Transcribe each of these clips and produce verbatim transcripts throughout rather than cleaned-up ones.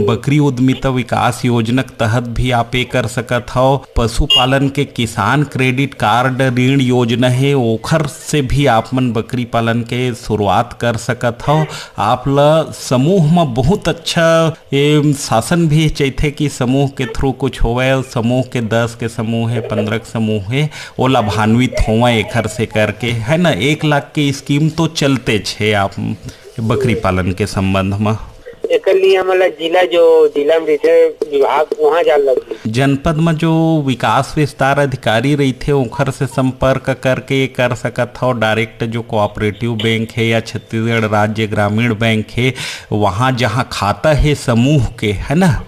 बकरी उद्यमिता विकास योजना के तहत भी आप ये कर सकत हव। पशुपालन के किसान क्रेडिट कार्ड ऋण योजना हे, ओखर से भी आप मन बकरी पालन के शुरुआत कर सकत हव। आप ल समूह म बहुत अच्छा ये शासन भी चाहथे कि समूह के through कुछ होवय, समूह के दस के समूह हे, पन्द्रह के समूह हे, वो लाभान्वित होवय एखर से करके, है ना। एक लाख के स्कीम तो चलते छे आप बकरी पालन के संबंध म। एकर लिए हमन ला जिला, जो जिला में रहिथे विभाग, वहाँ जान लगही। जनपद म जो विकास विस्तार अधिकारी रहिथे, ओखर से संपर्क करके ये कर सकत हव। डायरेक्ट जो कोऑपरेटिव बैंक हे या छत्तीसगढ़ राज्य ग्रामीण बैंक हे, वहाँ जहाँ खाता हे समूह के, है ना,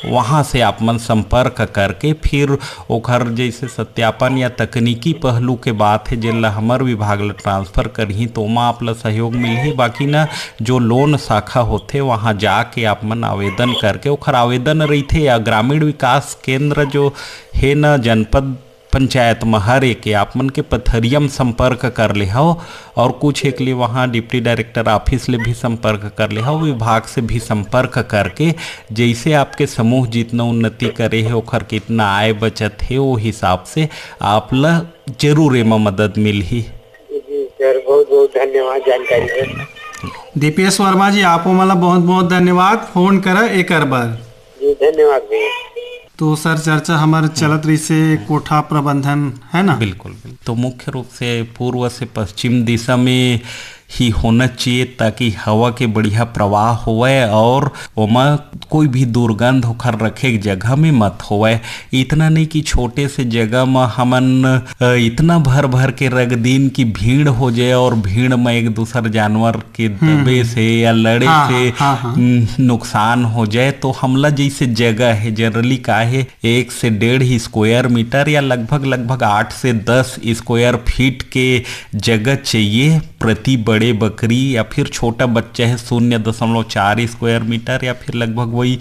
वहाँ से आप मन संपर्क करके फिर ओखर जैसे सत्यापन या तकनीकी पहलू के बात हे, जेन ला हमर विभाग ला ट्रांसफर करही, तो ओमा आप ला सहयोग मिलही। बाकी न, जो लोन शाखा होथे, वहाँ जाके आप मन आवेदन करके, ओखर आवेदन रहिथे या ग्रामीण विकास केंद्र जो हे न, जनपद पंचायत म हर एक के आप मन के पथरिया म संपर्क कर ले हव। और कुछ एक ले वहाँ डिप्टी डायरेक्टर ऑफिस ले भी संपर्क कर ले हव, विभाग से भी संपर्क करके जैसे आपके समूह जितना उन्नति करे हे, ओखर कितना आय बचत हे, वो हिसाब से आप ला जरूर एमा मदद मिलही। जी सर, बहुत बहुत धन्यवाद जानकारी बर। दीपेश वर्मा जी, आपो मन ला बहुत बहुत धन्यवाद, फोन करा एकर बर। जी धन्यवाद भैया। तो सर, चर्चा हमर चलत रहिसे कोठा प्रबंधन, है ना? बिल्कुल, बिल्कुल। तो मुख्य रूप से पूर्व से पश्चिम दिशा में ही होना चाहिए, ताकि हवा के बढ़िया प्रवाह होवय और ओमा कोई भी दुर्गंध ओखर रखे के जगह में मत होवय। इतना नहीं कि छोटे से जगह म हमन, अ, इतना भर भर के रख दिन कि भीड़ हो जाए और भीड़ म एक दूसर जानवर के हम्म, दबे हम्म। से या लड़े हाँ, से, हाँ, हाँ, हाँ। उम, नुकसान हो जाए। तो हमला जैसे जगह है, जनरली का है, एक से डेढ़ स्क्वायर मीटर या लगभग, लगभग आठ से दस स्क्वायर फीट के जगह चाहिए प्रति बड़े बकरी, या फिर छोटा बच्चा है शून्य दशमलव चार स्क्वायर मीटर, या फिर लगभग वही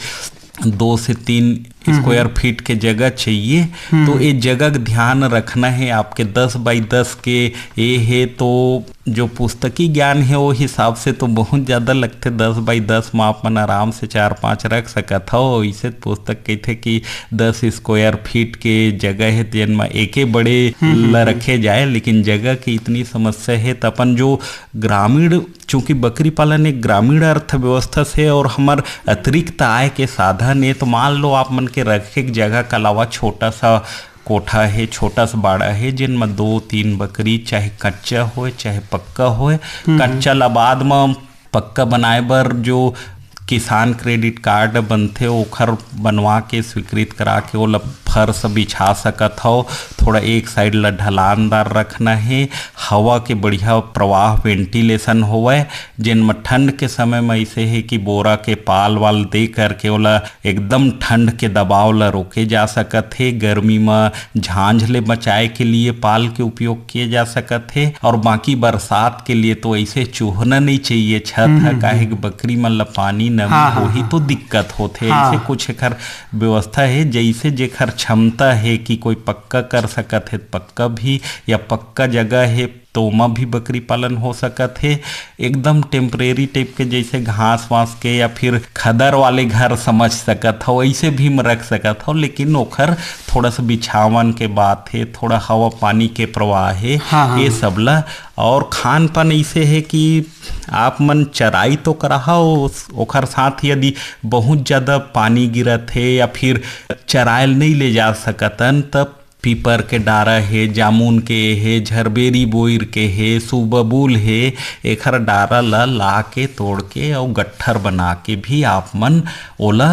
दो से तीन हम्म, स्क्वायर हम्म। फीट के जगह चाहिए। हम्म। तो ये जगह का ध्यान रखना है। आपके दस बाई दस के ये है, तो जो पुस्तकी ज्ञान है, वो हिसाब से तो बहुत ज़्यादा लगथे। दस बाई दस में आप मन आराम से चार पांच रख सकत हो। इसे पुस्तक कहथे कि दस स्क्वायर फीट के जगह है, जेन में एके बड़े हम्म, हम्म, ला हम्म। रखे जाए, लेकिन जगह की इतनी समस्या है, तो अपन जो ग्रामीण, चूंकि बकरी पालन एक ग्रामीण अर्थव्यवस्था से और हमर अतिरिक्त आय के साधन है, तो मान लो आप मन के रखे के जगह के अलावा छोटा सा कोठा है, छोटा सा बाड़ा है, जेन म दो तीन बकरी, चाहे कच्चा होए चाहे पक्का होए, हम्म, हम्म। कच्चा ला बाद म पक्का बनाए बर जो किसान क्रेडिट कार्ड बनथे, ओखर बनवा के स्वीकृत करा के ओला फर्श बिछा सकत हव। थोड़ा एक साइड ला ढलानदार रखना है, हवा के बढ़िया प्रवाह, वेंटिलेशन होवय, जेन म ठंड के समय म ऐसे है कि बोरा के पाल वाल दे करके ओला एकदम ठंड के दबाव ला रोके जा सकत हे। गर्मी म झांझ ले बचाए के लिए पाल के उपयोग किए जा सकत हे, और बाकी बरसात के लिए तो ऐसे चोहना नहीं चाहिए छत हम्म, ह, हम्म, काहे हम्म। कि बकरी मन ला पानी नमी हाँ, हाँ, होही हाँ। तो दिक्कत होथे। हाँ। ऐसे कुछ एखर व्यवस्था है, जैसे जेखर क्षमता है कि कोई पक्का कर सकत है, पक्का भी, या पक्का जगह है, तो ओमा भी बकरी पालन हो सकत हे। एकदम टेम्परेरी टाइप के, जैसे घास वास के या फिर खदर वाले घर समझ सकत हो, ऐसे भी म रख सकत हो, लेकिन ओखर थोड़ा सा बिछावन के बात हे, थोड़ा हवा पानी के प्रवाह हे, हाँ, हाँ, ये हाँ। सब ला। और खान पान ऐसे हे कि आप मन चराई तो कराहो, ओखर साथ यदि बहुत ज़्यादा पानी गिरत हे या फिर चरायल नहीं ले जा सकतन, तब पीपर के डारा हे, जामुन के हे, झरबेरी बोइर के हे, सुबबुल हे, एखर डारा ल ला के, तोड़ के अउ गट्ठर बना के भी आप मन ओला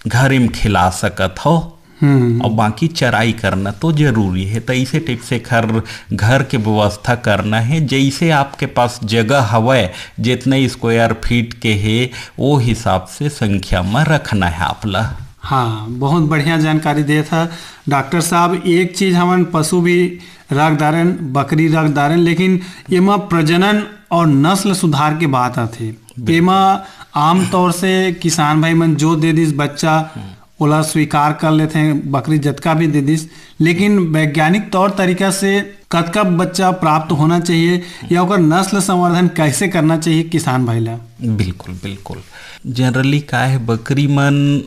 घरे म खिला सकत हो। हम्म। अउ बाकी चराई करना तो जरूरी हे, त इसे टाइप से घर, घर के व्यवस्था करना हे। जैसे आपके पास जगह हवय, जितने स्क्वायर फीट के हे, वो हिसाब से संख्या म रखना हे आप ला। हाँ, बहुत बढ़िया जानकारी देत ह डॉक्टर साहब। एक चीज, हमन पशु भी रख डारेन, बकरी रख डारेन, लेकिन एमा प्रजनन और नस्ल सुधार के बात आथे। बिल्कुल। एमा आमतौर से किसान भाई मन जो दे दिस बच्चा, हम्म। ओला स्वीकार कर लेथे, बकरी जतका भी दे दिस, लेकिन वैज्ञानिक तौर तरीका से कतका बच्चा प्राप्त होना चाहिए या ओकर नस्ल संवर्धन कैसे करना चाहिए किसान भाई ला? बिल्कुल, बिल्कुल। जनरली का है, बकरी मन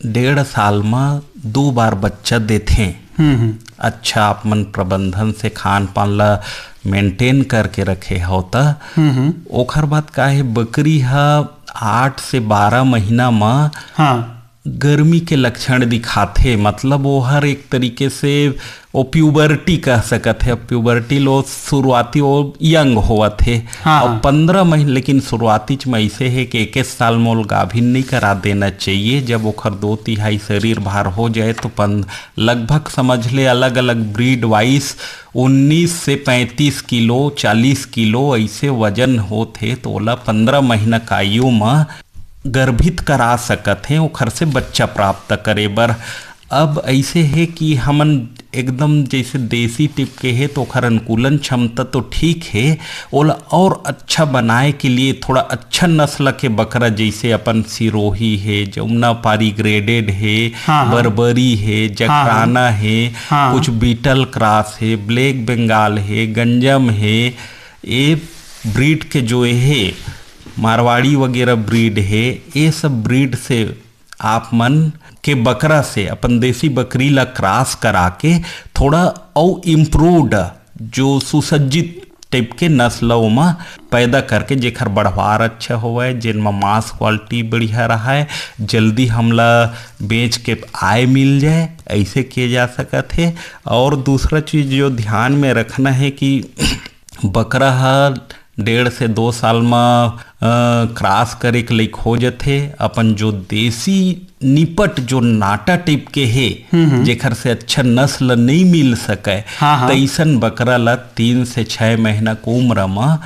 डेढ़ साल म दो बार बच्चा देथे। हम्म, हम्म। अच्छा, आप मन प्रबंधन से खान पान ला मेंटेन करके रखे हो त। हम्म, हम्म। ओखर बाद का है, बकरी ह आठ से बारह महीना म हाँ। गर्मी के लक्षण दिखाथे, मतलब ओहर एक तरीके से ओ प्यूबर्टी कह सकत हे। अब प्यूबर्टी लो शुरुआती ओ यंग होवत हे। हाँ, और हाँ। पंद्रह महीने, लेकिन शुरुआती च में ऐसे हे कि एक साल मोल गाभिन नहीं करा देना चाहिए। जब ओखर दो तिहाई शरीर भार हो जाए तो पन-, लगभग समझ ले, अलग-अलग ब्रीड वाइज उन्नीस से पैंतीस किलो, चालीस किलो ऐसे वजन होत हे, तो ओला पंद्रह महीना के आयु म गर्भित करा सकत हे ओखर से बच्चा प्राप्त करे बर। अब ऐसे हे कि हमन एकदम जैसे देसी टिप के हे, तो ओखर अनुकूलन क्षमता तो ठीक हे, ओला और अच्छा बनाए के लिए थोड़ा अच्छा नस्ल के बकरा, जैसे अपन सिरोही हे, जमुनापारी ग्रेडेड हे, हाँ, हाँ। बर्बरी हे, हाँ, हाँ। जकराना हे, हाँ। कुछ बीटल क्रॉस हे, ब्लैक बंगाल हे, गंजम हे, ए ब्रीड के जो हे मारवाड़ी वगैरह ब्रीड हे, ये सब ब्रीड से आप मन के बकरा से अपन देसी बकरी ला क्रॉस करा के थोड़ा अउ इम्प्रूव्ड, जो सुसज्जित टाइप के नस्ल ओमा पैदा करके, जेखर बढ़वार अच्छा होवय, जेन म मांस क्वालिटी बढ़िया रहय, जल्दी हमला बेच के आय मिल जाए, ऐसे किए जा सकत हे। और दूसरा चीज जो ध्यान में रखना है कि बकरा ह डेढ़ से दो साल म, अ, क्रॉस करे के लइक हो जथे। अपन जो देसी निपट जो नाटा टाइप के हे, हम्म, हम्म। जेखर से अच्छा नस्ल नहीं मिल सकय, हाँ, हाँ। तइसन बकरा ला तीन से छह महीना के उम्र म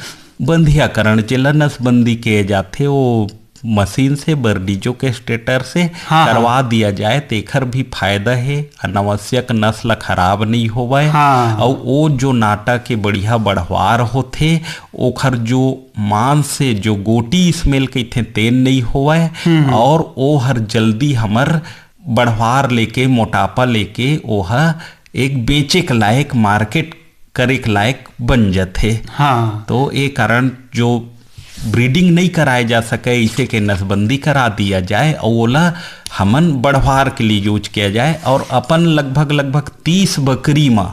बंधियाकरण, जेला नसबंदी के जाथे, वो मशीन से, बर्डीजो के स्टेटर से हाँ, हाँ। करवा दिया जाए, तेखर भी फायदा हे। अनावश्यक नस्ल खराब नहीं होवय। हाँ। अउ ओ जो नाटा के बढ़िया बढ़वार होथे, ओखर जो मांस से जो गोटी स्मेल कहिथे, तेन नहीं होवय। हम्म, हम्म। और ओ हर जल्दी हमर बढ़वार लेके, मोटापा लेके, ओह एक बेचे के लायक, मार्केट करे के लायक बन जथे। हाँ। तो ए कारण जो ब्रीडिंग नहीं कराए जा सके, इसे के नसबंदी करा दिया जाए और ओला हमन बढ़वार के लिए यूज किया जाए। और अपन लगभग, लगभग तीस बकरी म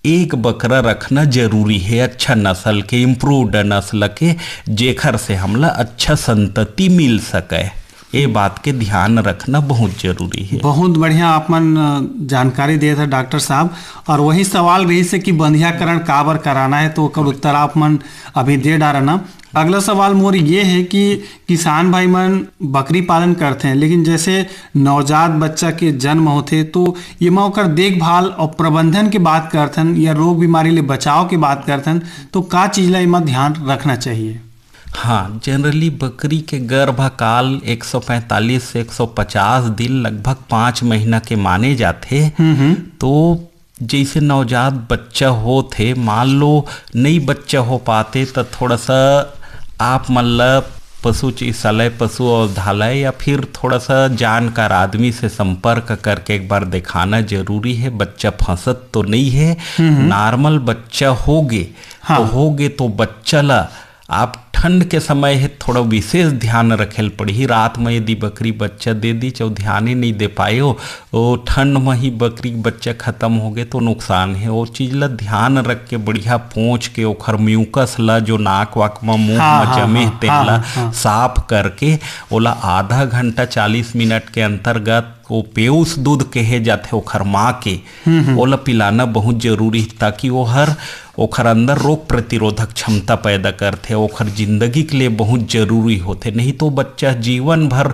एक बकरा रखना जरूरी है, अच्छा नस्ल के, इम्प्रूव्ड नस्ल के, जेखर से हमला अच्छा संतति मिल सके। ए बात के ध्यान रखना बहुत जरूरी है। बहुत बढ़िया आप मन, अ, जानकारी देत हे डॉक्टर साहब। और वही सवाल रही से कि बंधियाकरण काबर कराना है, तो ओकर उत्तर आप मन अभी दे डारना। अगला सवाल मोर ये है कि किसान भाई मन बकरी पालन करते हैं, लेकिन जैसे नवजात बच्चा के जन्म होथे, तो ये मा ओकर देखभाल और प्रबंधन के बात करथन या रोग बीमारी ले बचाव के बात करथन, तो का चीज ला एमा ध्यान रखना चाहिए? हाँ, जनरली बकरी के गर्भकाल एक सौ पैंतालीस से एक सौ पचास दिन, लगभग पाँच महीना के माने जाथे। हम्म, हम्म। तो जैसे नवजात बच्चा होत हे, मान लो नई बच्चा हो पाते, त थोड़ा सा आप मन ल पशु चिकित्सालय, पशु औषधालय या फिर थोड़ा सा जानकार आदमी से संपर्क करके एक बार दिखाना जरूरी है। बच्चा फंसत तो नहीं है, हम्म, हम्म। नॉर्मल बच्चा होगे, हाँ। तो होगे तो बच्चा ला आप ठंड के समय हे, थोड़ा विशेष ध्यान रखे ल पड़ही। रात में यदि बकरी बच्चा दे दी, चाहे ध्यान ही नहीं दे पाए हो, ओ ठंड में ही बकरी बच्चा खत्म हो गए, तो नुकसान है। वो चीज ला ध्यान रख के बढ़िया पोंछ के, ओखर म्यूकस ला, जो नाक वाक में, मुंह हाँ, में हाँ, जमे, हाँ, तेन हाँ, ला हाँ। साफ करके, ओला आधा घंटा, चालीस मिनट के अंतर्गत वो पेउस दूध कहे जाथे ओखर माँ के, हम्म, हम्म। ओला पिलाना बहुत जरूरी, ताकि वो हर, ओखर अंदर रोग प्रतिरोधक क्षमता पैदा करथे। ओखर जिंदगी के लिए बहुत जरूरी होथे, नहीं तो बच्चा जीवन भर,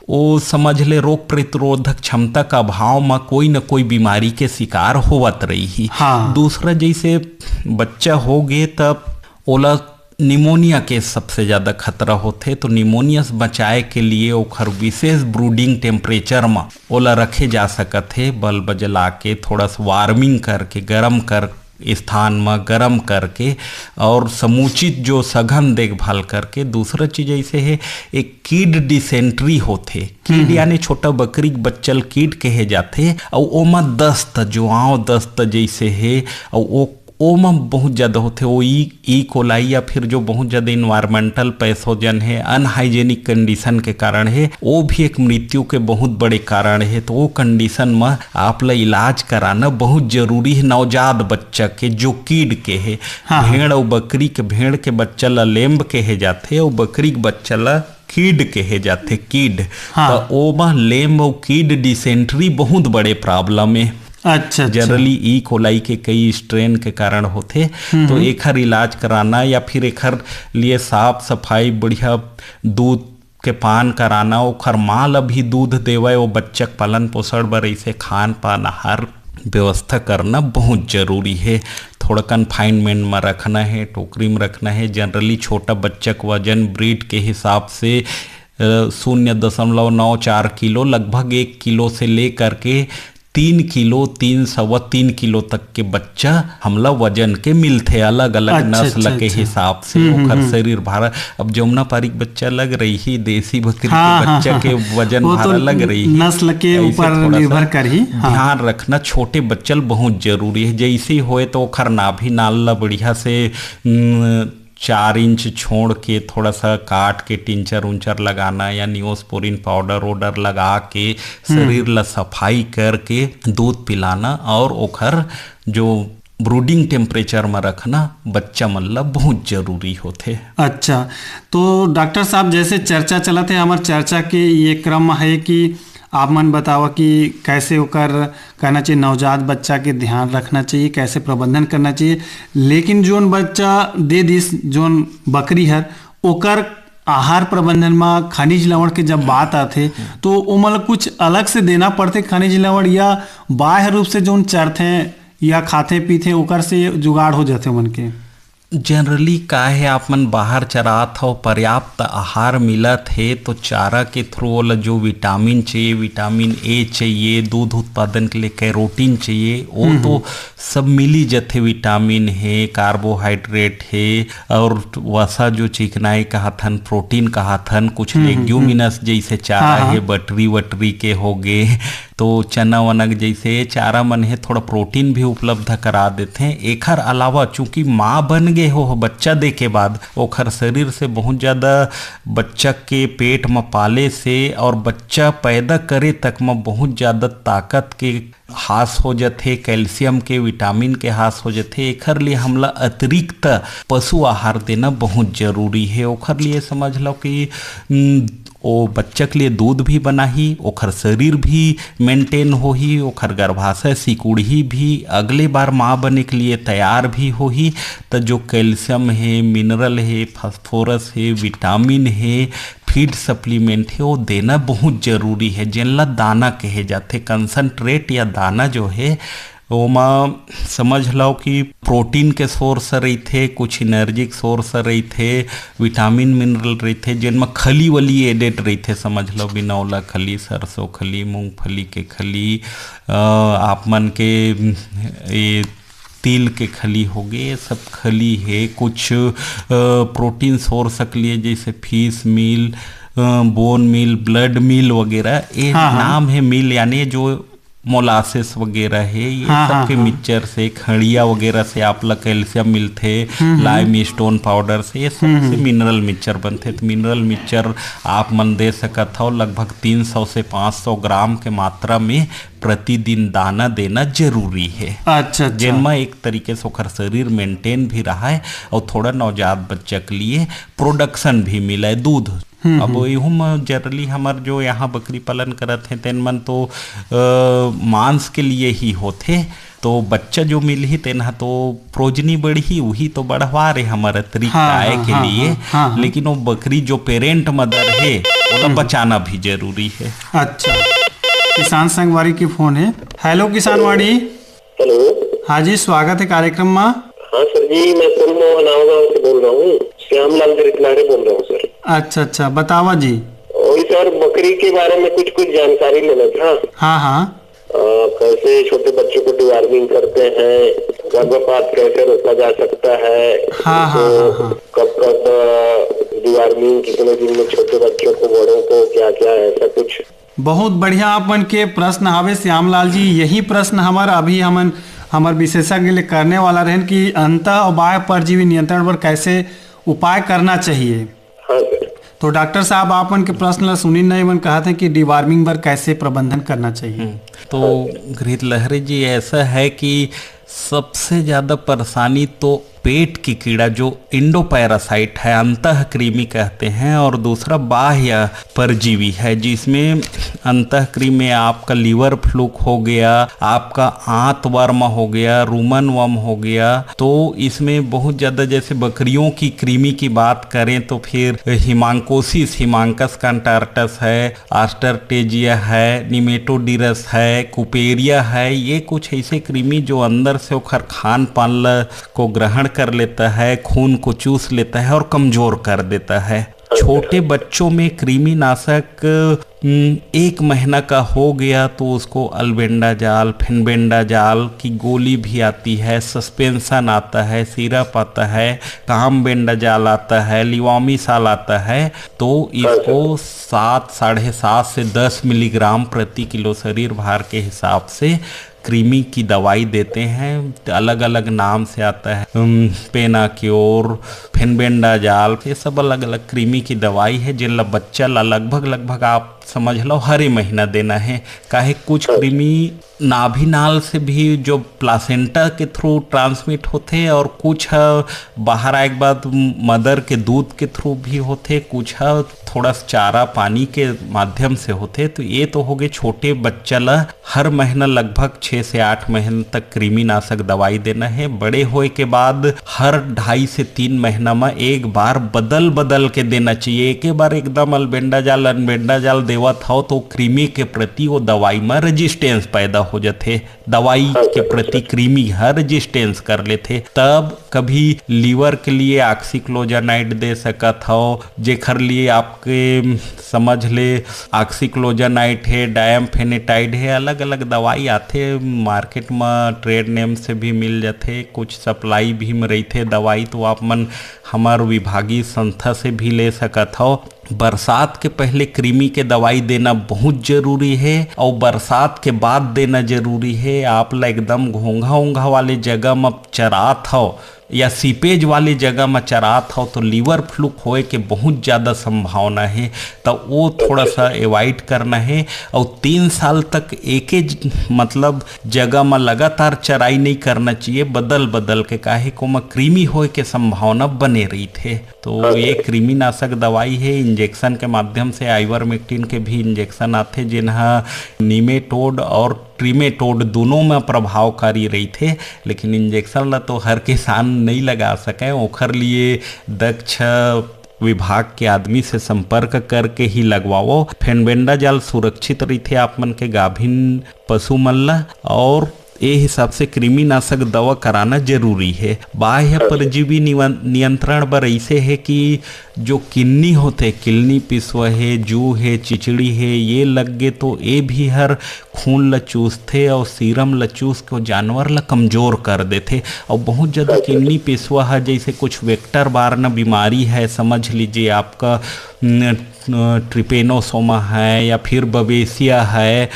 ओ समझ ले, रोग प्रतिरोधक क्षमता का अभाव म कोई न कोई बीमारी के शिकार होवत रही। हाँ। दूसरा, जैसे बच्चा हो गे, तब ओला निमोनिया के सबसे ज्यादा खतरा होथे, तो निमोनिया से बचाए के लिए ओखर विशेष ब्रूडिंग टेम्परेचर म ओला रखे जा सकत हे। बल्ब जला के, थोड़ा सा वार्मिंग करके, गरम कर, स्थान म गरम करके और समुचित जो सघन देखभाल करके। दूसरा चीज ऐसे हे, एक कीड डिसेंट्री होथे। कीड हम्म। यानी छोटा बकरी के बच्चा ल कीड कहे जाथे, अउ ओमा दस्त, जुआंव दस्त जैसे हे, अउ ओ ओमा बहुत ज्यादा होथे। वो ई ई कोलाई या फिर जो बहुत ज्यादा इन्वायरमेंटल पैथोजन है, अनहाइजेनिक कंडीशन के कारण है, वो भी एक मृत्यु के बहुत बड़े कारण है। तो वो कंडीशन में आप ला इलाज कराना बहुत जरूरी है। नवजात बच्चा के जो कीड के है, हाँ, हाँ। भेड़ और बकरी के, भेड़ के बच्चा ला लेम्ब के है जाथे और बकरी के बच्चा ला कीड के है जाथे, कीड। हाँ। तो ओमा लेम्ब और कीड डिसेंट्री बहुत बड़े प्रॉब्लम है। अच्छा, अच्छा। जनरली ई कोलाई के कई स्ट्रेन के कारण होथे। हम्म, तो हम्म। एखर इलाज कराना या फिर एखर लिए साफ सफाई, बढ़िया दूध के पान कराना, ओखर माँ ल भी दूध देवय, ओ बच्चा के पालन पोषण बर ऐसे खान पान आहार व्यवस्था करना बहुत जरूरी है। थोड़ा कन्फाइनमेंट में रखना है, टोकरी में रखना है। जनरली छोटा बच्चा के वजन ब्रीड के हिसाब से अ, शून्य दशमलव नौ चार किलो, लगभग एक किलो से लेकर के तीन किलो, तीन, सवा तीन किलो तक के बच्चा हमला वजन के मिलथे, अलग-अलग अच्छा, नस्ल अच्छा, के अच्छा। हिसाब से। हम्म, हम्म, ओखर हम्म। शरीर भारा, अब जमुना पारी के बच्चा अलग रही, देसी बकरी हाँ, के हाँ, बच्चा हाँ, के हाँ। वजन वो तो भारा अलग रही। नस्ल के ऐसे ऊपर थोड़ा सा निर्भर करही। हाँ। ध्यान रखना छोटे बच्चा ल बहुत जरूरी है। जैसे ही होए तो ओखर नाभि नाल ला बढ़िया से, उम, चार इंच छोड़ के थोड़ा सा काट के टिंचर उंचर लगाना या नियोस्पोरिन पाउडर ओडर लगा के हम्म। शरीर ला सफाई करके दूध पिलाना और ओखर जो ब्रूडिंग टेम्परेचर में रखना बच्चा मन ला बहुत जरूरी होथे। अच्छा, तो डॉक्टर साहब, जैसे चर्चा चलत है, हमर चर्चा के ये क्रम है कि आप मन बतावा कि कैसे ओकर, कहना चाहिए, नवजात बच्चा के ध्यान रखना चाहिए, कैसे प्रबंधन करना चाहिए। लेकिन जोन बच्चा दे दिस, जोन बकरी हर, ओकर आहार प्रबंधन म खनिज लवण के जब बात आथे, तो ओमन ल कुछ अलग से देना पड़थे खनिज लवण, या बाह्य रूप से जोन चरथे या खाथे पीथे, ओकर से जुगाड़ हो जाथे ओमन के? जनरली का है, आप मन बाहर चरात हव, पर्याप्त आहार मिलत हे, तो चारा के थ्रू ओला जो विटामिन चाहिए, विटामिन ए चाहिए, दूध उत्पादन के लिए कैरोटीन चाहिए, वो हम्म, तो हम्म। सब मिली जथे। विटामिन हे, कार्बोहाइड्रेट हे, और वसा जो चिकनाई कहाथन, प्रोटीन कहाथन, कुछ हम्म, हम्म, हम्म। लेग्यूमिनस जैसे चारा हाँ, हाँ। हे, बटरी वटरी के होगे, तो चना वना के जैसे चारा मन हे, थोड़ा प्रोटीन भी उपलब्ध करा देथे। एखर अलावा चूंकि माँ बन गे हो बच्चा दे के बाद, ओखर शरीर से बहुत ज्यादा बच्चा के पेट म पाले से और बच्चा पैदा करे तक म बहुत ज्यादा ताकत के हास हो जथे, कैल्शियम के, विटामिन के हास हो जथे। एखर लिए हमला अतिरिक्त पशु आहार देना बहुत जरूरी हे। ओखर लिए समझ लो कि, उम, ओ बच्चा के लिए दूध भी बनाही, ओखर शरीर भी मेंटेन होही, ओखर गर्भाशय सिकुड़ही भी, अगले बार माँ बने के लिए तैयार भी होही। त जो कैल्शियम हे, मिनरल हे, फास्फोरस हे, विटामिन हे, फीड सप्लीमेंट हे, वो देना बहुत जरूरी है, जेन ला दाना कहे जाथे। कंसंट्रेट या दाना जो है, ओमा समझ लो कि प्रोटीन के सोर्स रहिथे, कुछ एनर्जी के सोर्स रहिथे, विटामिन मिनरल रहिथे, जेन म खली वली एडेड रहिथे। समझ लो, बिनौला खली, सरसों खली, मूंगफली के खली, अ, आप मन के, ये तिल के खली होगे, ये सब खली हे। कुछ, अ, प्रोटीन सोर्स के लिए जैसे फिश मील, अ, बोन मील, ब्लड मील वगैरह, ये हाँ, हाँ। नाम है मील, यानी जो मोलासेस वगैरह है, ये हाँ, सब हाँ, के हाँ। मिक्सचर से, खड़िया वगैरह से आप ला कैल्शियम मिलथे, हम्म, हम्म। लाइम स्टोन पाउडर से, ये सब हम्म, से हम्म। मिनरल मिक्सचर बनथे। तो मिनरल मिक्सचर आप मन दे सकत हव, लगभग तीन सौ से पाँच सौ ग्राम के मात्रा में प्रतिदिन दाना देना जरूरी है। अच्छा, अच्छा। जेन म एक तरीके से ओखर शरीर मेंटेन भी रहे और थोड़ा नवजात बच्चा के लिए प्रोडक्शन भी मिले दूध। हम्म, अब हम्म। एहू म जनरली हमर जो यहाँ बकरी पालन करत हैं, तेन मन तो, अ, मांस के लिए ही होथे, तो बच्चा जो मिलही, तेन ह तो प्रोजनी बढ़ही, वही तो बढ़वा रहे हमर अतिरिक्त हाँ, आय हाँ, के हाँ, लिए। हाँ, हाँ, हाँ। लेकिन वो बकरी जो पेरेंट मदर है, ओला हम्म। बचाना भी जरूरी है। अच्छा, किसान संगवारी के फोन है। हेलो किसानवाणी। हेलो। हाँ जी, स्वागत है कार्यक्रम में। हाँ सर जी, मैं कुंभ नवागांव से बोल रहा हूँ, श्यामलाल जरितलारे बोल रहा हूँ सर। अच्छा, अच्छा, बतावा जी। वही सर, बकरी के बारे में कुछ, कुछ जानकारी लेना था। हाँ, हाँ। अ, कैसे छोटे बच्चों को डिवॉर्मिंग करते हैं, गर्भपात कैसे रोका जा सकता है, हाँ, हाँ, उनको हाँ, हाँ। कब, कब, अ, डिवॉर्मिंग, कितने दिन में छोटे बच्चों को, बड़ों को, क्या, क्या, ऐसा कुछ बहुत बढ़िया आप मन के प्रश्न हावे श्यामलाल जी। यही प्रश्न हमर अभी हमन हमर विशेषज्ञ ले करने वाला रहन कि अंतः और बाह्य परजीवी नियंत्रण बर कैसे उपाय करना चाहिए। हाँ सर। तो डॉक्टर साहब, आप मन के प्रश्न ला सुनिन नहीं, मन कहत हैं कि डिवॉर्मिंग बर कैसे प्रबंधन करना चाहिए। हम्म, तो गृहित लहरी जी, ऐसा है कि सबसे ज्यादा परेशानी तो पेट की कीड़ा, जो इंडोपैरासाइट है, अंतः कृमि कहते हैं, और दूसरा बाह्य परजीवी है, जिसमें अंतः कृमि में आपका लिवर फ्लूक हो गया, आपका आंत वर्म हो गया, रूमन वर्म हो गया। तो इसमें बहुत ज्यादा, जैसे बकरियों की कृमि की बात करें तो फिर हिमांकोसिस, हिमांकस कंटार्टस है, आस्टरटेजिया है, निमेटोडिरस है, कुपेरिया है, ये कुछ ऐसे कृमि जो अंदर से ओखर खान पान ल को ग्रहण कर लेता है, खून को चूस लेता है और कमजोर कर देता है। छोटे बच्चों में कृमिनाशक, हम्म, एक महीना का हो गया तो उसको अल्बेंडाजाल, फेनबेंडाजाल की गोली भी आती है, सस्पेंशन आता है, सिरप आता है, कामबेंडाजाल आता है, लिवामिसाल आता है। तो इसको सात, साढ़े सात से दस मिलीग्राम प्रति किलो शरीर भार के हिसाब से कृमि की दवाई देते हैं। अलग अलग नाम से आता है, अम, पेनाक्योर, फेनबेंडाजाल, ये सब अलग अलग कृमि की दवाई है, जिनला बच्चा ला लगभग, लगभग आप समझ लो, हर महीना देना है। काहे, कुछ कृमि नाभिनाल से भी, जो प्लासेंटा के थ्रू ट्रांसमिट होथे, और कुछ ह बाहर आए के बाद मदर के दूध के थ्रू भी होथे, कुछ ह थोड़ा सा चारा पानी के माध्यम से होथे। तो ये तो हो गए छोटे बच्चा ला हर महीना लगभग छः से आठ महीने तक कृमिनाशक दवाई देना है। बड़े होए के बाद हर ढाई से तीन महीना में एक बार बदल बदल के देना चाहिए। एक बार एकदम अल्बेंडाजाल अनबेंडाजाल देवत हो तो कृमि के प्रति वो दवाई में रेजिस्टेंस पैदा हो जाथे, दवाई के प्रति कृमि ह रेजिस्टेंस कर लेथे। तब कभी लिवर के लिए ऑक्सीक्लोजानाइड दे सकत हो, जेखर लिए आपके, समझ ले, ऑक्सीक्लोजानाइड है, डायमफेनेटाइड है, अलग अलग दवाई आथे मार्केट में, ट्रेड नेम से भी मिल जाथे, कुछ सप्लाई भी में रहिथे दवाई, तो आप मन हमार विभागीय संस्था से भी ले सकत हो। बरसात के पहले कृमि के दवाई देना बहुत जरूरी है, और बरसात के बाद देना जरूरी है। आप ला एकदम घोंघा ओंघा वाले जगह में चरात हो या सीपेज वाले जगह में चरात हो, तो लिवर फ्लूक होए के बहुत ज्यादा संभावना है। तो वो थोड़ा सा अवॉइड करना है। और तीन साल तक एक ही ज-, मतलब, जगह में लगातार चराई नहीं करना चाहिए, बदल बदल के, काहे को में कृमि होए के संभावना बने रही थे। तो ये कृमिनाशक दवाई है, इंजेक्शन के माध्यम से। आइवरमेक्टिन के भी इंजेक्शन आथे, जिनहा निमेटोड और ट्रिमेटोड दोनों में प्रभावकारी रहिथे, लेकिन इंजेक्शन ला तो हर किसान नहीं लगा सके। ओखर लिए दक्ष विभाग के आदमी से संपर्क करके ही लगवाओ। फेनबेंडाजाल सुरक्षित रहिथे आप मन के गाभिन पशु मन ला, और ए हिसाब से कृमिनाशक दवा कराना जरूरी है। बाह्य परजीवी निवन-, नियंत्रण बर ऐसे है कि जो किन्नी होथे, किलनी पिसवा हे, जू हे, चिचड़ी हे, ये लग गे तो ये भी हर खून ल चूसथे और सीरम ल चूस के जानवर ल कमजोर कर देथे। और बहुत ज्यादा किन्नी पिसवा ह, जैसे कुछ वेक्टर बार्न बीमारी है, समझ लीजिए आपका, न, न, ट्रिपेनोसोमा है या फिर बबेसिया है,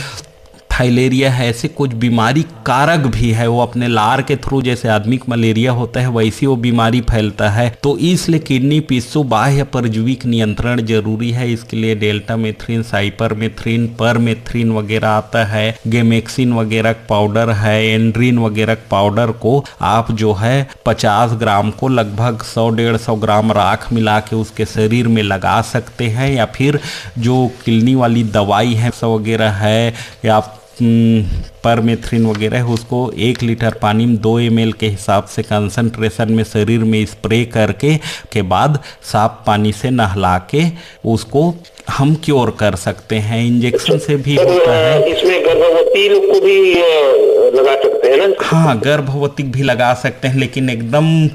फाइलेरिया है, ऐसे कुछ बीमारी कारक भी है, वो अपने लार के थ्रू, जैसे आदमी को मलेरिया होता है वैसी वो बीमारी फैलता है। तो इसलिए किन्नी पिस्सू बाह्य परजीवी के नियंत्रण जरूरी है। इसके लिए डेल्टामेथ्रिन, साइपरमेथ्रिन, परमेथ्रिन वगैरह आता है, गेमेक्सिन वगैरह पाउडर है, एंड्रिन वगैरह पाउडर को आप जो है पचास ग्राम को लगभग सौ डेढ़ सौ ग्राम राख मिला के उसके शरीर में लगा सकते हैं, या फिर जो किलनी वाली दवाई है वगैरह है या, हम्म, परमेथ्रिन वगैरह है, उसको एक लीटर पानी में दो एम एल के हिसाब से कंसंट्रेशन में शरीर में स्प्रे करके के बाद साफ पानी से नहला के उसको हम क्योर कर सकते हैं। इंजेक्शन से भी होता है। इसमें गर्भवती लोग को भी, अ, लगा सकते हैं ना? हाँ, गर्भवती भी लगा सकते हैं, लेकिन एकदम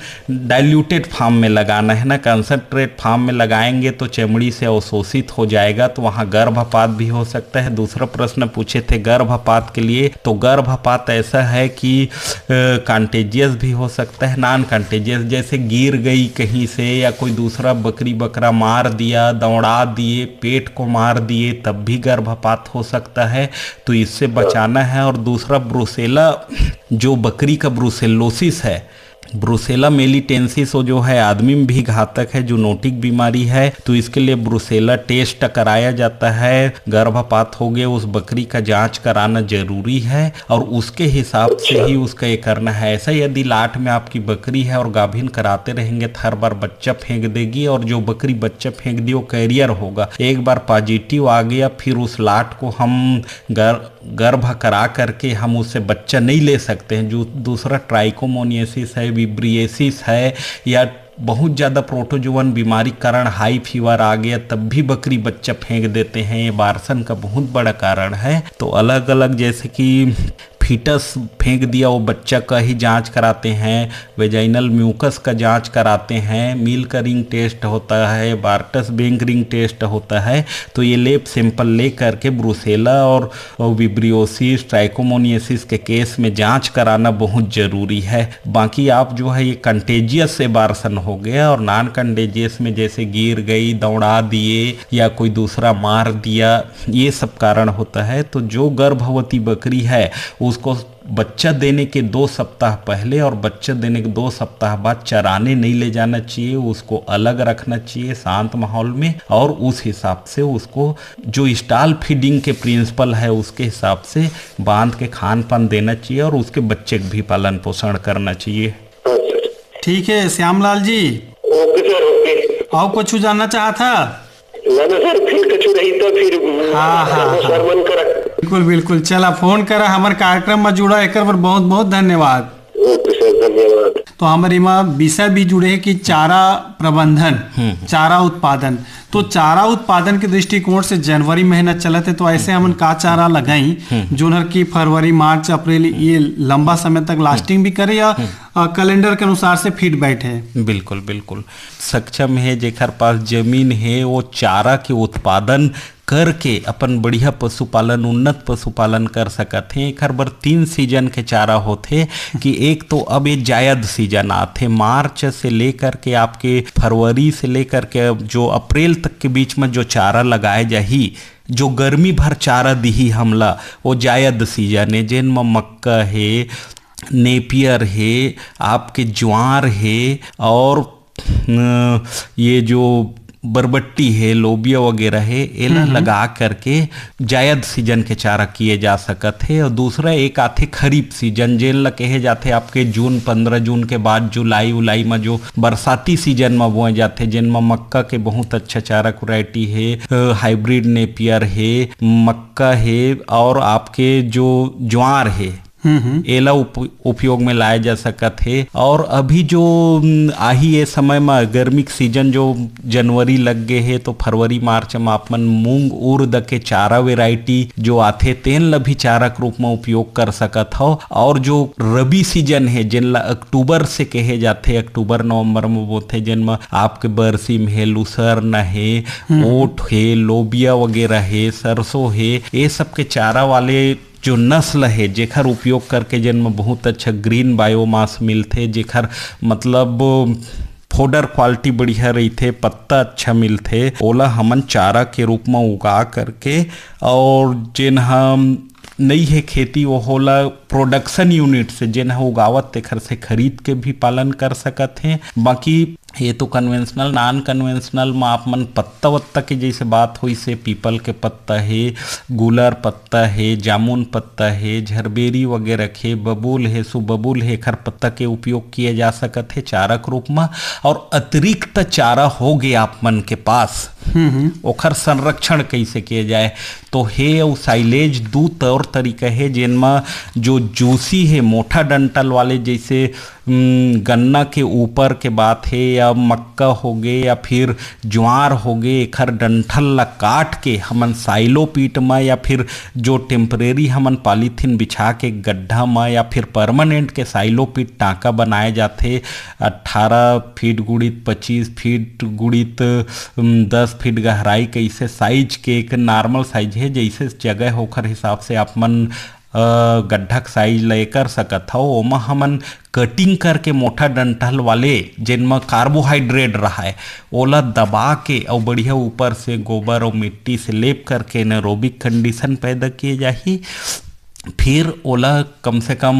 डाइल्यूटेड फॉर्म में लगाना है ना, कंसंट्रेट फॉर्म में लगाएंगे तो चमड़ी से अवशोषित हो जाएगा, तो वहाँ गर्भपात भी हो सकता है। दूसरा प्रश्न पूछे थे गर्भपात के लिए, तो गर्भपात ऐसा है कि, अ, कांटेजियस भी हो सकता है, नॉन कांटेजियस, जैसे गिर गई कहीं से या कोई दूसरा बकरी बकरा मार दिया, दौड़ा दिए, पेट को मार दिए, तब भी गर्भपात हो सकता है। तो इससे बचाना है। और दूसरा, ब्रुसेला, जो बकरी का ब्रुसेलोसिस है, ब्रुसेला मेलिटेंसिस, वो जो है आदमी में भी घातक है, जूनोटिक बीमारी है। तो इसके लिए ब्रुसेला टेस्ट कराया जाता है। गर्भपात हो गए, उस बकरी का जांच कराना जरूरी है और उसके हिसाब से ही उसका ये करना है। ऐसा यदि लाट में आपकी बकरी है और गाभिन कराते रहेंगे तो हर बार बच्चा फेंक देगी, और जो बकरी बच्चा फेंक दी, वो कैरियर होगा। एक बार पॉजिटिव आ गया, फिर उस लाट को हम गर गर्भ करा करके हम उससे बच्चा नहीं ले सकते हैं। जो दूसरा ट्राइकोमोनियसिस है, विब्रियसिस है, या बहुत ज़्यादा प्रोटोजोवन बीमारी कारण हाई फीवर आ गया, तब भी बकरी बच्चा फेंक देते हैं। ये बारसन का बहुत बड़ा कारण है। तो अलग अलग, जैसे कि फीटस फेंक दिया, वो बच्चा का ही जांच कराते हैं, वेजाइनल म्यूकस का जांच कराते हैं, मिल्क रिंग टेस्ट होता है, बार्टस बेंग रिंग टेस्ट होता है। तो ये लेब सैंपल ले करके ब्रुसेला और विब्रियोसिस, ट्राइकोमोनियसिस के केस में जांच कराना बहुत जरूरी है। बाकी आप जो है, ये कंटेजियस एबार्सन हो गया, और नॉन कंटेजियस में जैसे गिर गई, दौड़ा दिए, या कोई दूसरा मार दिया, ये सब कारण होता है। तो जो गर्भवती बकरी है, उसको बच्चा देने के दो सप्ताह पहले और बच्चा देने के दो सप्ताह बाद चराने नहीं ले जाना चाहिए। उसको अलग रखना चाहिए, शांत माहौल में, और उस हिसाब से उसको, जो स्टॉल फीडिंग के प्रिंसिपल है, उसके हिसाब से बांध के खान पान देना चाहिए और उसके बच्चे के भी पालन पोषण करना चाहिए। ठीक है श्यामलाल जी, ओके सर, ओके। और कुछ जानना चाहा था? ना, ना सर, फिर कुछ रही तो फिर हाँ, हाँ, वो हाँ। सर मन करा। बिल्कुल, बिल्कुल। चला, फोन करा, हमर कार्यक्रम में जुड़ा, एकर बर बहुत बहुत धन्यवाद। ओके सर, धन्यवाद। तो हमर एमा विषय भी जुड़े है कि चारा प्रबंधन, हम्म, हम्म। चारा उत्पादन। तो चारा उत्पादन के दृष्टिकोण से जनवरी महीना चलत है, तो ऐसे हमन का चारा लगाई, हम्म। जोन हर की फरवरी, मार्च, अप्रैल, ये लंबा समय तक लास्टिंग भी करे या, हम्म। अ, कैलेंडर के अनुसार से फिट बैठे? बिल्कुल, बिल्कुल। सक्षम है, जेकर पास जमीन है, वो चारा के उत्पादन करके अपन बढ़िया पशुपालन, उन्नत पशुपालन कर सकत हे। एखर बर तीन सीजन के चारा होथे कि एक तो अब ये जायद सीजन आथे, मार्च से लेकर के आपके फरवरी से लेकर के जो अप्रैल तक के बीच में जो चारा लगाए जाही, जो गर्मी भर चारा दिही हमला, वो जायद सीजन हे, जेन म मक्का हे, नेपियर हे, आपके ज्वार हे और अ, ये जो बरबट्टी हे, लोबिया वगैरह हे, एला हम्म, हम्म। लगा करके जायद सीजन के चारा किए जा सकत हे। और दूसरा एक आथे खरीफ सीजन, जेन ला कहे जाथे आपके जून, पंद्रह जून के बाद जुलाई उलाई में जो बरसाती सीजन में बोए जाथे, जेन में मक्का के बहुत अच्छा चारा वैरायटी हे, अ, हाइब्रिड नेपियर हे, मक्का हे और आपके जो ज्वार हे, हम्म, हम्म। एला उप-, उपयोग में लाए जा सकत हे। और अभी जो, उम, आही ये समय म गर्मी के सीजन जो जनवरी लग गे हे, तो फरवरी मार्च म आप मन मूंग उर्द के चारा वैरायटी जो आथे, तेन ल भी चारा के रूप म उपयोग कर सकत हव। और जो रबी सीजन हे, जेन ल अक्टूबर से कहे जाथे, अक्टूबर नवंबर म बोथे, जेन म आपके बरसीम हे, लुसर्न हे, हम्म। ओट हे, लोबिया वगैरह हे, सरसों हे, ये सब के चारा वाले जो नस्ल हे, जेखर उपयोग करके जेन म बहुत अच्छा ग्रीन बायोमास मिलथे, जेखर मतलब फोडर क्वालिटी बढ़िया रहिथे, पत्ता अच्छा मिलथे, ओला हमन चारा के रूप म उगा करके, और जेन ह नई हे खेती, ओहोला प्रोडक्शन यूनिट से जेन ह उगावत, तेखर से खरीद के भी पालन कर सकत हे। बाकी ये तो कन्वेंशनल, नॉन कन्वेंशनल म आप मन पत्ता वत्ता के जैसे बात होइस हे, पीपल के पत्ता हे, गुलर पत्ता हे, जामुन पत्ता हे, झरबेरी वगैरह के, बबूल हे, सुबबूल हे, एखर पत्ता के उपयोग किए जा सकत हे चारा के रूप म। और अतिरिक्त चारा हो गे आप मन के पास, हम्म, हम्म। ओखर संरक्षण कैसे किए जाए, तो हे अउ साइलेज दू तौर तरीका हे, जेन म जो जूसी हे, मोटा डंठल वाले, जैसे उम, गन्ना के ऊपर के बात हे या मक्का होगे या फिर ज्वार होगे, एखर डंठल ला काट के हमन साइलो पीट म या फिर जो टेम्परेरी हमन पॉलीथीन बिछा के गड्ढा म या फिर परमानेंट के साइलो पीट टांका बनाए जाथे, अट्ठारह फीट गुणित पच्चीस फीट गुणित, उम, दस फीट गहराई, कैसे साइज के एक नॉर्मल साइज हे, जैसे जगह ओखर हिसाब से आप मन गड्ढा के साइज ल ये कर सकत हव। ओमा हमन कटिंग करके मोटा डंठल वाले, जेन म कार्बोहाइड्रेट रहय, ओला दबा के अउ बढ़िया ऊपर से गोबर अउ मिट्टी से लेप करके एनारोबिक कंडीशन पैदा किए जाही। फिर ओला कम से कम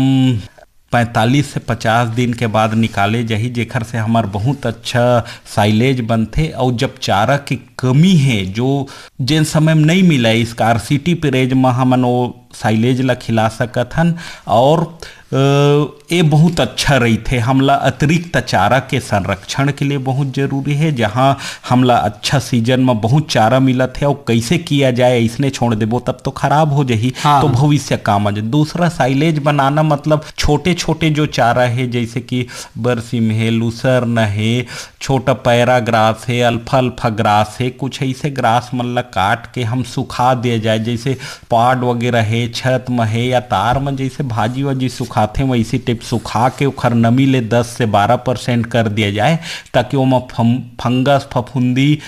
पैंतालीस से पचास दिन के बाद निकाले जाही, जेखर से हमर बहुत अच्छा साइलेज बनथे। अउ जब चारा के कमी हे, जो जेन समय में नहीं मिला, स्कार्सिटी पीरियड में हमन वो साइलेज ला खिला सकत हन। और अ, ये बहुत अच्छा रहिथे। हमला अतिरिक्त चारा के संरक्षण के लिए बहुत जरूरी है, जहाँ हमला अच्छा सीजन में बहुत चारा मिलत है, और कैसे किया जाए, इसने छोड़ देबो तब तो खराब हो जाही। हाँ। तो भविष्य काम आ जाए। दूसरा, साइलेज बनाना, मतलब छोटे छोटे जो चारा है, जैसे कि बरसीम है, लुसर्न है, छोटा पैरा ग्रास है, अल्फा अल्फा ग्रास है, कुछ ऐसे ग्रास मन ला काट के हम सुखा दिया जाए, जैसे पॉड वगैरह है, छत में है या तार में, जैसे भाजी वाजी सुखाथे, वैसी टाइप सुखा के ओखर नमी ले दस से बारह परसेंट कर दिया जाए, ताकि ओमा फम-, फंगस, फफूंदी,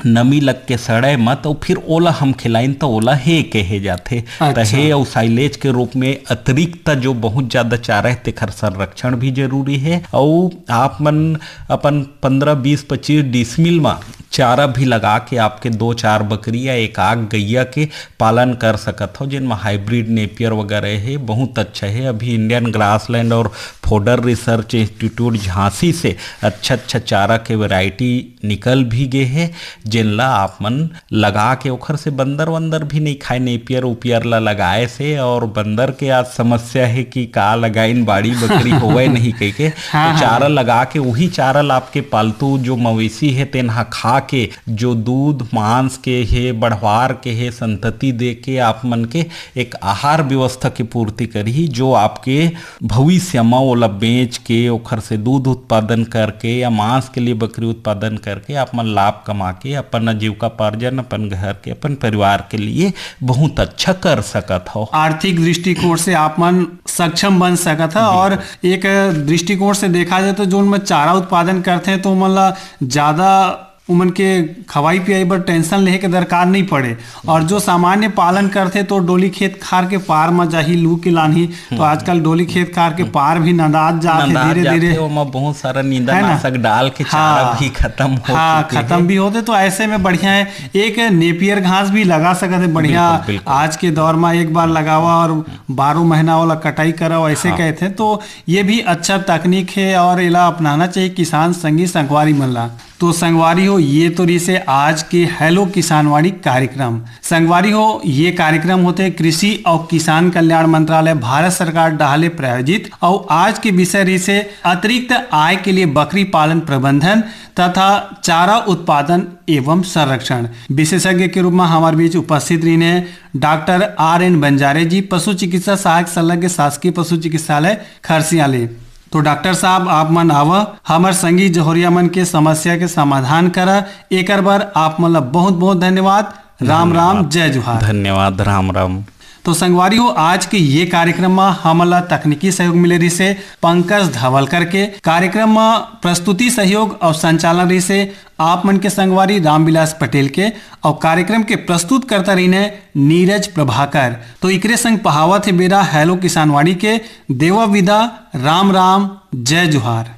नमी लग के सड़े मत, अउ फिर ओला हम खिलाइन, त ओला हे कहे जाथे। त अच्छा। हे अउ साइलेज के रूप में अतिरिक्त जो बहुत ज्यादा चारा है, तेखर संरक्षण भी जरूरी है। अउ आप मन अपन पंद्रह, बीस, पच्चीस डिसमिल म चारा भी लगा के आपके दो चार बकरी या एक आध गैया के पालन कर सकत हो, जिनमें हाइब्रिड नेपियर वगैरह है, बहुत अच्छा है। अभी इंडियन ग्रासलैंड और फोडर रिसर्च इंस्टीट्यूट झांसी से अच्छा अच्छा चारा के वैरायटी निकल भी गे हे, जेन ला आप मन लगा के, ओखर से बंदर वंदर भी नहीं खाए, नेपियर उपियर ला लगाए से। और बंदर के आज समस्या है कि का लगाइन, बाड़ी बकरी होवे नहीं कह के। हाँ, तो हाँ। चारा लगा के, वही चारा ला आपके पालतू जो मवेशी है, तेन हा खा के, जो दूध मांस के हे, बढ़वार के हे, संतति दे के आप मन के एक आहार व्यवस्था की पूर्ति करही, जो आपके भविष्य म ओला बेच के, ओखर से दूध उत्पादन करके या मांस के लिए बकरी उत्पादन करके आप मन लाभ कमा के अपन जीविकोपार्जन, अपन घर के, अपन परिवार के लिए बहुत अच्छा कर सकत हो। आर्थिक दृष्टिकोण से आप मन सक्षम बन सकत हो। और एक दृष्टिकोण से देखा जाए तो जोन मन चारा उत्पादन करथे, तो ओमन ला ज्यादा उमन के खवाई पियाई बर टेंशन लेहे के दरकार नहीं पड़े। और जो सामान्य पालन करथे, तो डोली खेत खार के पार म जाही, लू के लानही। तो आजकल डोली खेत खार के पार भी नंदात जात हे नंदात धीरे जात धीरे। हे, ओमा बहुत सारा नींदा है ना? नाशक डाल के चारा हाँ। भी खत्म हो हाँ, चुके खत्म हे। भी होते, तो ऐसे में बढ़िया है। एक नेपियर घास भी लगा सकत है, बढ़िया। बिल्कुल, बिल्कुल। आज के दौर में एक बार लगावा और बारह महीना वाला कटाई कराओ, ऐसे हाँ। कहते हैं। तो ये भी अच्छा तकनीक है और एला अपनाना चाहिए किसान संगी संगवारी मन ला। तो संगवारी हो, ये तो रहिसे आज के हेलो किसानवाणी कार्यक्रम। संगवारी हो, ये कार्यक्रम होथे कृषि और किसान कल्याण मंत्रालय, भारत सरकार डहार ले प्रायोजित। और आज के विषय रहिसे अतिरिक्त आय के लिए बकरी पालन प्रबंधन तथा चारा उत्पादन एवं संरक्षण। विशेषज्ञ के रूप में हमारे बीच उपस्थित रहिन हे डॉक्टर आर एन बंजारे जी, पशु चिकित्सा सहायक संलग्न, शासकीय पशु चिकित्सालय खरसिया ले। तो डॉक्टर साहब, आप मन आवा, हमर संगी जहोरिया मन के समस्या के समाधान करा, एकर बर आप मन ला बहुत बहुत धन्यवाद। राम राम, धन्यवाद। जय जोहार। धन्यवाद, राम राम। तो संगवारी हो, आज के ये कार्यक्रम में हमन ला तकनीकी सहयोग मिले रहिसे पंकज धवलकर के। कार्यक्रम में प्रस्तुति सहयोग और संचालन रहिसे आप मन के संगवारी रामविलास पटेल के। और कार्यक्रम के प्रस्तुतकर्ता रहिन हे नीरज प्रभाकर। तो इकरे संग पहावत हे बेरा हेलो किसानवाणी के। देवा विदा, राम राम, जय जोहार।